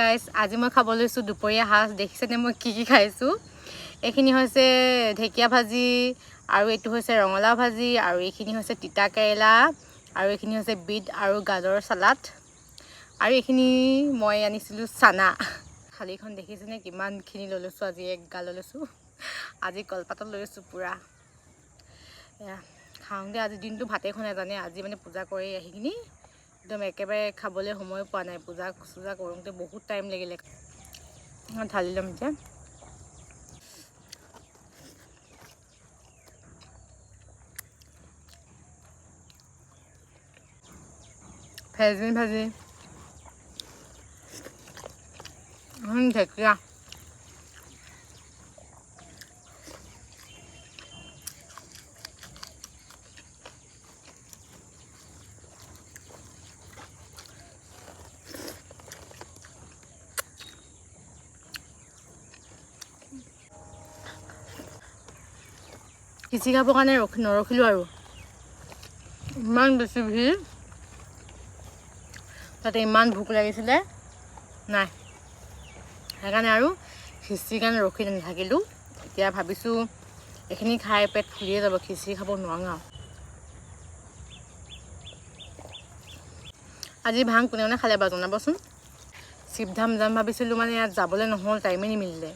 Guys, আজি মই খাব লৈছোঁ দুপৰীয়া সাজ। দেখিছেনে মই কি কি খাইছোঁ? এইখিনি হৈছে ঢেকীয়া ভাজি, আৰু এইটো হৈছে ৰঙালাও ভাজি, আৰু এইখিনি হৈছে তিতা কেৰেলা, আৰু এইখিনি হৈছে বিট আৰু গাজৰৰ চালাড, আৰু এইখিনি মই আনিছিলোঁ চানা। থালিখন দেখিছেনে কিমানখিনি লৈ লৈছোঁ আজি? এক গাল লৈ লৈছোঁ আজি, কলপাতত লৈ লৈছোঁ পূৰা। এয়া খাওঁগৈ। আজি দিনটো ভাতেই খোৱা নাই জানে। আজি মানে পূজা কৰি আহি কিনি একদম একেবাৰে খাবলৈ সময় পোৱা নাই। পূজা চূজা কৰোঁতে বহুত টাইম লাগিলে। ঢালি ল'ম এতিয়া। ফ্ৰেঞ্চবিন ভাজি, ঢেকীয়া। খিচিৰি খাবৰ কাৰণে নৰখিলোঁ আৰু, ইমান বেছি ভিৰ তাতে, ইমান ভোক লাগিছিলে নাই, সেইকাৰণে আৰু খিচিৰিৰ কাৰণে ৰখি নাথাকিলোঁ। এতিয়া ভাবিছোঁ এইখিনি খাই পেট ফুলিয়ে যাব, খিচিৰি খাব নোৱাৰোঁ আৰু। আজি ভাং কোনে কোনে খালে বাৰু জনাবচোন। শিৱধাম যাম ভাবিছিলোঁ, মানে ইয়াত যাবলৈ নহ'ল, টাইমেই নিমিলিলে।